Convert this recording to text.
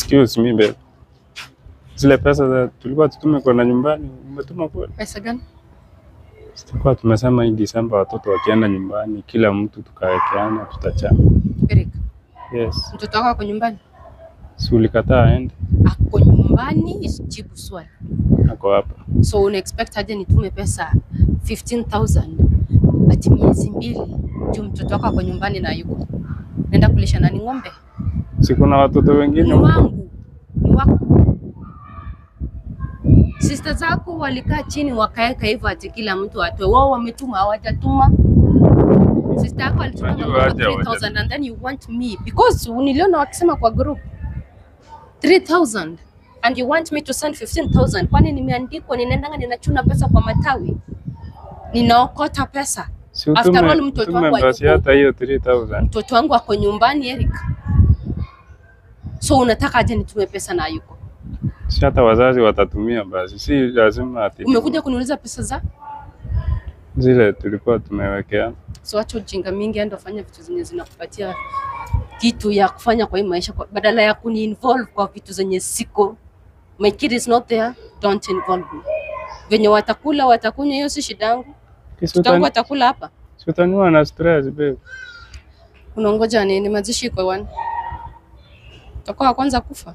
Excuse me babe. Zile pesa za tulikuwa tutume kwenda nyumbani, umetuma kweli? Pesa gani? Tulikuwa tumesema hii Disemba watoto wakienda nyumbani, kila mtu tukawekeana, tutachana. Eric, Yes. mtoto wako ako nyumbani? Si ulikataa aende? Ako nyumbani, jibu swali. Ako hapa. So una expect aje nitume pesa 15,000 ati miezi mbili juu mtoto wako ako nyumbani na yuko? Nenda kulisha nani ng'ombe? Si kuna watoto wengine Ni huko? wangu, ni wako. Sister zako walikaa chini wakaeka hivyo ati kila mtu atoe. Wao wametuma, hawajatuma. Sister yako alituma Unajua mama aje 3000 and then you want me because niliona wakisema kwa group 3000 and you want me to send 15,000. Kwani nimeandikwa ninaendanga ninachuna pesa kwa matawi, ninaokota pesa? Si After utume, all, mtoto tume wangu basi hayuko. hata hiyo 3000. Mtoto wangu ako nyumbani, Eric. So unataka aje nitume pesa na yuko? Si hata wazazi watatumia basi, si lazima ati Umekuja kuniuliza pesa za zile tulikuwa tumewekeana. So acha ujinga mingi, enda fanya vitu zenye zinakupatia kitu ya kufanya kwa hii maisha, kwa, badala ya kuni involve kwa vitu zenye siko. My kid is not there, don't involve me. Venye watakula watakunywa, hiyo si shida yangu. Mtoto wangu atakula hapa. Si utaniua na stress babe. Unaongoja nini? Mazishi iko one. Utakuwa wa kwanza kufa.